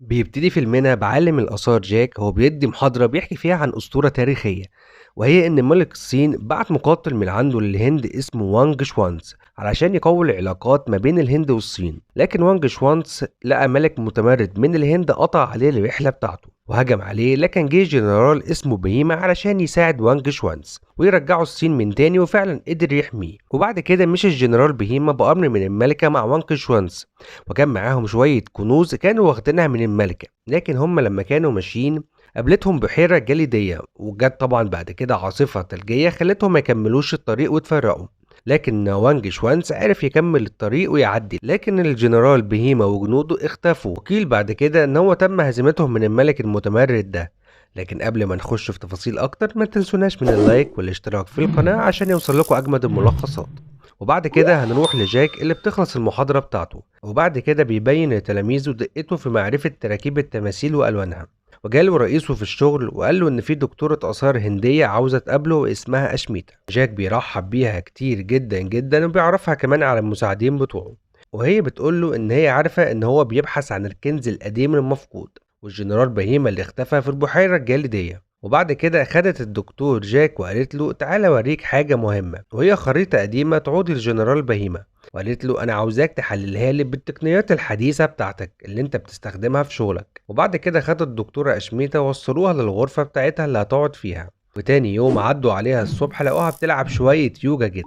بيبتدي فيلمنا بعالم الآثار جاك، هو بيدي محاضرة بيحكي فيها عن أسطورة تاريخية، وهي إن ملك الصين بعت مقاتل من عنده للهند اسمه وانج شوانز علشان يقوي العلاقات ما بين الهند والصين. لكن وانج شوانز لقى ملك متمرد من الهند قطع عليه الرحلة بتاعته وهجم عليه، لكن جه جنرال اسمه بهيمة علشان يساعد وانج شوانز ويرجعه الصين من تاني، وفعلا قدر يحميه. وبعد كده مشي الجنرال بهيمة بأمر من الملكة مع وانج شوانز، وكان معاهم شوية كنوز كانوا واخدينها من الملكة. لكن هم لما كانوا ماشيين قابلتهم بحيرة جليدية، وجت طبعا بعد كده عاصفة ثلجية خلتهم ما يكملوش الطريق واتفرقوا. لكن وانج شوانز عرف يكمل الطريق ويعدي، لكن الجنرال بهيمة وجنوده اختفوا، وقيل بعد كده ان هو تم هزيمتهم من الملك المتمرد ده. لكن قبل ما نخش في تفاصيل اكتر ما تنسوناش من ال like والاشتراك في القناة عشان يوصل لكم اجمد الملخصات. وبعد كده هنروح لجاك اللي بتخلص المحاضرة بتاعته، وبعد كده بيبين لتلاميذه دقته في معرفة تراكيب التماثيل والوانها. وجاله رئيسه في الشغل وقال له ان في دكتورة آثار هندية عاوزة تقابله واسمها أشميتا. جاك بيرحب بيها كتير جدا جدا وبيعرفها كمان على المساعدين بتوعه، وهي بتقول له ان هي عارفة ان هو بيبحث عن الكنز القديم المفقود والجنرال بهيمة اللي اختفى في البحيرة الجليدية. وبعد كده خدت الدكتور جاك وقالت له تعالى اوريك حاجة مهمة، وهي خريطة قديمة تعود للجنرال بهيمة، وقالت له انا عاوزاك تحللها لي بالتقنيات الحديثة بتاعتك اللي انت بتستخدمها في شغلك. وبعد كده خدت الدكتورة أشميتا ووصلوها للغرفة بتاعتها اللي هتقعد فيها. وتاني يوم عدوا عليها الصبح لقوها بتلعب شوية يوجا جدا،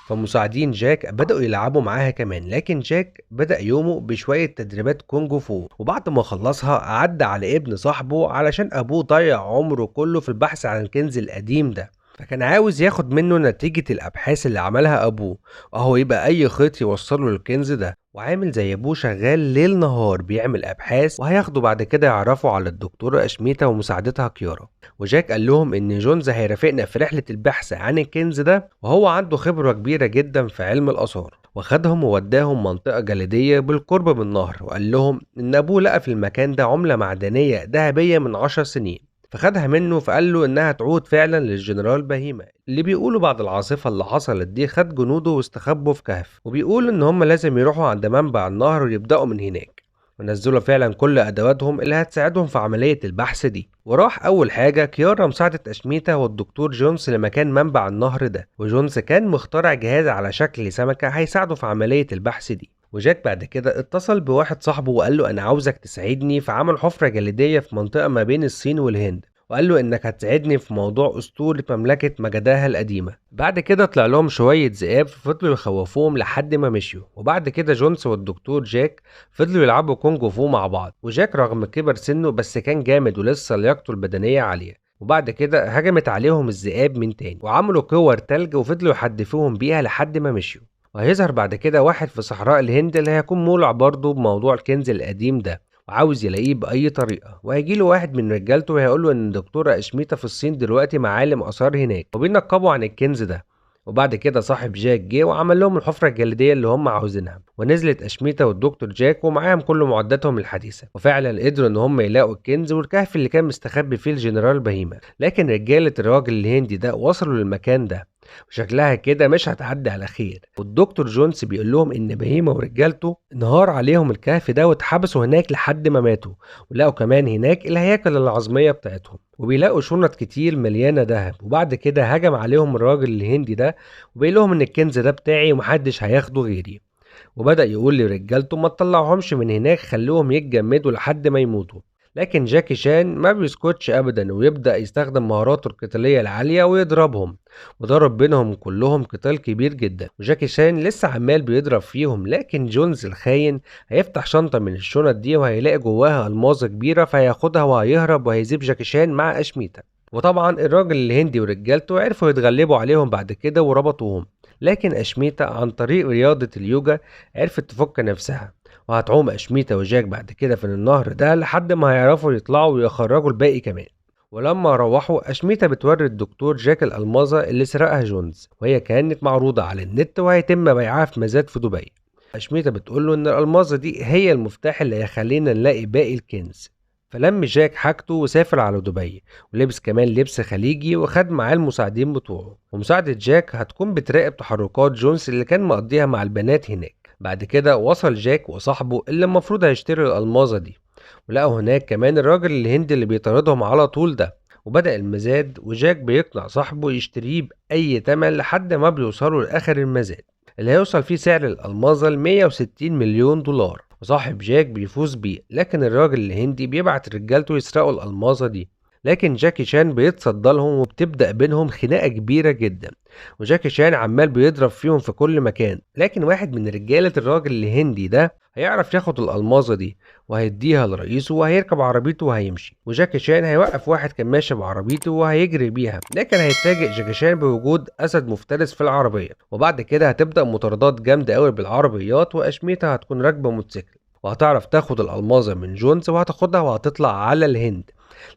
فمساعدين جاك بدأوا يلعبوا معاها كمان. لكن جاك بدأ يومه بشوية تدريبات كونج فو، وبعد ما خلصها عدى على ابن صاحبه علشان أبوه ضيع عمره كله في البحث عن الكنز القديم ده، فكان عاوز ياخد منه نتيجة الأبحاث اللي عملها أبوه، وهو يبقى أي خيط يوصله للكنز ده. وعامل زي أبوه شغال ليل نهار بيعمل أبحاث، وهياخده بعد كده يعرفوا على الدكتورة أشميتا ومساعدتها كيارا. وجاك قال لهم إن جونز هيرافقنا في رحلة البحث عن الكنز ده، وهو عنده خبرة كبيرة جدا في علم الآثار. وخدهم ووداهم منطقة جليدية بالقرب من النهر، وقال لهم إن أبوه لقى في المكان ده عملة معدنية ذهبية من 10 سنين، فخدها منه فقال له انها تعود فعلا للجنرال بهيمة اللي بيقولوا بعد العاصفة اللي حصلت دي خد جنوده واستخبوا في كهف، وبيقول ان هم لازم يروحوا عند منبع النهر ويبدأوا من هناك. ونزلوا فعلا كل ادواتهم اللي هتساعدهم في عملية البحث دي. وراح اول حاجة كيارا مساعدة أشميتا والدكتور جونز لمكان منبع النهر ده، وجونز كان مخترع جهاز على شكل سمكة هيساعده في عملية البحث دي. وجاك بعد كده اتصل بواحد صاحبه وقال له انا عاوزك تساعدني في عمل حفرة جليدية في منطقة ما بين الصين والهند، وقال له انك هتساعدني في موضوع اسطورة مملكة مجداها القديمة. بعد كده طلع لهم شوية ذئاب فضلوا يخوفوهم لحد ما مشيوا. وبعد كده جونز والدكتور جاك فضلوا يلعبوا كونج فو مع بعض، وجاك رغم كبر سنه بس كان جامد ولسه لياقته البدنية عالية. وبعد كده هجمت عليهم الذئاب من تاني وعملوا كور تلج وفضلوا يحدفوهم بيها لحد ما مشيوا. وهيظهر بعد كده واحد في صحراء الهند اللي هيكون مولع برضه بموضوع الكنز القديم ده وعاوز يلاقيه بأي طريقة، وهيجيله واحد من رجالته وهيقوله إن الدكتورة أشميتا في الصين دلوقتي معالم آثار هناك وبينقبوا عن الكنز ده. وبعد كده صاحب جاك جه وعمل لهم الحفرة الجليدية اللي هم عاوزينها، ونزلت أشميتا والدكتور جاك ومعاهم كل معداتهم الحديثة، وفعلا قدروا ان هم يلاقوا الكنز والكهف اللي كان مستخبي فيه الجنرال بهيمة. لكن رجالة الراجل الهندي ده وصلوا للمكان ده وشكلها كده مش هتعدي على خير، والدكتور جونز بيقول لهم ان بهيمة ورجالته انهار عليهم الكهف ده واتحبسوا هناك لحد ما ماتوا، ولقوا كمان هناك الهياكل العظمية بتاعتهم، وبيلاقوا شنط كتير مليانة ذهب. وبعد كده هجم عليهم الراجل الهندي ده وبيقول لهم ان الكنز ده بتاعي ومحدش هياخده غيري، وبدأ يقول لرجالته ما تطلعهمش من هناك، خلوهم يتجمدوا لحد ما يموتوا. لكن جاكي شان ما بيسكتش ابدا ويبدأ يستخدم مهاراته القتالية العالية ويضربهم، وضرب بينهم كلهم قتال كبير جدا، وجاكي شان لسه عمال بيضرب فيهم. لكن جونز الخاين هيفتح شنطة من الشنط دي وهيلاقي جواها ألماظة كبيرة، فهياخدها وهيهرب وهيسيب جاكي شان مع أشميتا. وطبعا الراجل الهندي ورجالته عرفوا يتغلبوا عليهم بعد كده وربطوهم، لكن أشميتا عن طريق رياضة اليوجا عرفت تفك نفسها، وهتعوم أشميتا وجاك بعد كده في النهر ده لحد ما هيعرفوا يطلعوا ويخرجوا الباقي كمان. ولما روحوا أشميتا بتوري الدكتور جاك الألماظة اللي سرقها جونز، وهي كانت معروضة على النت وهيتم بيعها في مزاد في دبي. أشميتا بتقوله إن الألماظة دي هي المفتاح اللي هيخلينا نلاقي باقي الكنز. فلم جاك حاجته وسافر على دبي، ولبس كمان لبس خليجي وخد معاه المساعدين بتوعه، ومساعدة جاك هتكون بتراقب تحركات جونز اللي كان مقضيها مع البنات هناك. بعد كده وصل جاك وصاحبه اللي المفروض هيشتري الألماظة دي، ولقوا هناك كمان الراجل الهندي اللي بيطاردهم على طول ده. وبدأ المزاد، وجاك بيقنع صاحبه يشتريه بأي تمن لحد ما بيوصلوا لآخر المزاد اللي هيوصل فيه سعر الألماظة ل 160 مليون دولار، وصاحب جاك بيفوز بيه. لكن الراجل الهندي بيبعت رجالته يسرقوا الألماظة دي، لكن جاكي شان بيتصدى لهم وبتبدأ بينهم خناقة كبيرة جدا، وجاكي شان عمال بيضرب فيهم في كل مكان. لكن واحد من رجالة الراجل الهندي ده هيعرف ياخد الألماظة دي وهيديها لرئيسه وهيركب عربيته وهيمشي، وجاكي شان هيوقف واحد كان ماشي بعربيته وهيجري بيها، لكن هيتفاجئ جاكي شان بوجود أسد مفترس في العربية. وبعد كده هتبدأ مطاردات جامدة قوي بالعربيات، وأشميتا هتكون راكبة موتوسيكل وهتعرف تاخد الألماظة من جونز وهتاخدها وهتطلع على الهند.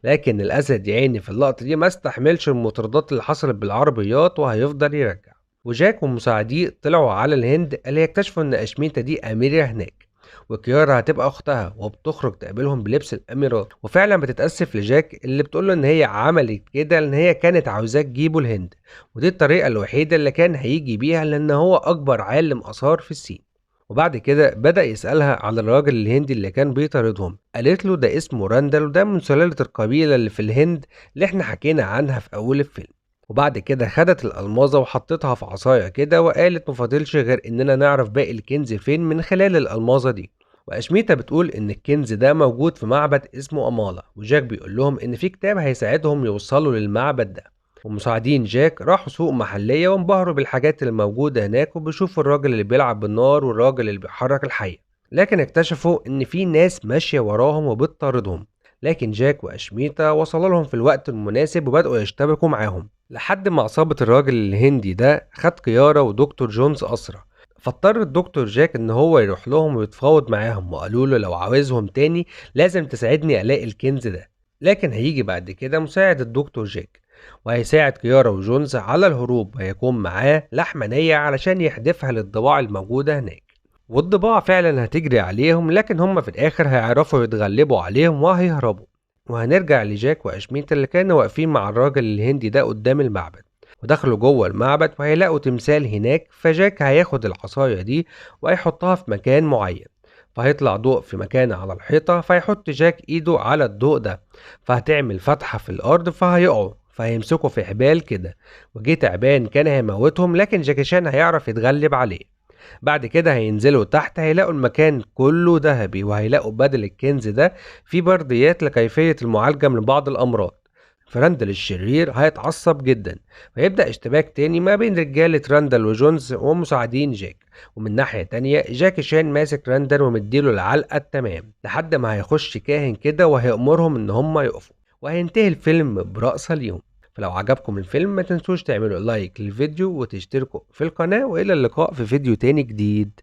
لكن الأسد يا عيني في اللقطة دي ما استحملش المطاردات اللي حصلت بالعربيات وهيفضل يرجع. وجاك ومساعديه طلعوا على الهند اللي يكتشفوا إن أشميتا دي أميرة هناك، وكيارا هتبقى أختها، وبتخرج تقابلهم بلبس الأميرات. وفعلا بتتأسف لجاك اللي بتقوله إن هي عملت كده لأن هي كانت عاوزاه تجيبه الهند، ودي الطريقة الوحيدة اللي كان هيجي بيها لأن هو أكبر عالم آثار في الصين. وبعد كده بدأ يسألها على الراجل الهندي اللي كان بيطاردهم، قالت له ده اسمه راندل وده من سلالة القبيلة اللي في الهند اللي احنا حكينا عنها في أول الفيلم. وبعد كده خدت الألماظة وحطتها في عصاية كده وقالت مفاضلش غير إننا نعرف باقي الكنز فين من خلال الألماظة دي. وأشميتا بتقول إن الكنز ده موجود في معبد اسمه أمالا، وجاك بيقول لهم إن في كتاب هيساعدهم يوصلوا للمعبد ده. ومساعدين جاك راحوا سوق محلية وانبهروا بالحاجات اللي موجودة هناك، وبيشوفوا الراجل اللي بيلعب بالنار والراجل اللي بيحرك الحية، لكن اكتشفوا إن في ناس ماشية وراهم وبتطاردهم. لكن جاك وأشميتا وصلوا لهم في الوقت المناسب وبدأوا يشتبكوا معاهم لحد ما عصابة الراجل الهندي ده خد كيارا ودكتور جونز أسرى. فاضطر الدكتور جاك إن هو يروح لهم ويتفاوض معاهم، وقالوا له لو عاوزهم تاني لازم تساعدني ألاقي الكنز ده. لكن هيجي بعد كده مساعد الدكتور جاك وهيساعد كيارا وجونز على الهروب، وهيكون معاه لحمة نية علشان يحدفها للضباع الموجودة هناك، والضباع فعلا هتجري عليهم، لكن هم في الآخر هيعرفوا يتغلبوا عليهم وهيهربوا. وهنرجع لجاك وأشميتا اللي كانوا واقفين مع الراجل الهندي ده قدام المعبد، ودخلوا جوه المعبد وهيلاقوا تمثال هناك. فجاك هياخد العصاية دي وهيحطها في مكان معين، فهيطلع ضوء في مكان على الحيطة، فيحط جاك ايده على الضوء ده فهتعمل فتحة في الأرض فهيقعوا، فهيمسكوا في حبال كده، وجه تعبان كان هيموتهم لكن جاكي شان هيعرف يتغلب عليه. بعد كده هينزلوا تحت هيلاقوا المكان كله ذهبي، وهيلاقوا بدل الكنز ده في برديات لكيفية المعالجة من بعض الأمراض. فراندل الشرير هيتعصب جدا، ويبدأ اشتباك تاني ما بين رجالة راندل وجونز ومساعدين جاك. ومن ناحية تانية جاكي شان ماسك راندل ومديله العلقة التمام لحد ما هيخش كاهن كده وهيأمرهم ان هم يقفوا. وهينتهي الفيلم برقصة ليهم. فلو عجبكم الفيلم ما تنسوش تعملوا لايك للفيديو وتشتركوا في القناة، وإلى اللقاء في فيديو تاني جديد.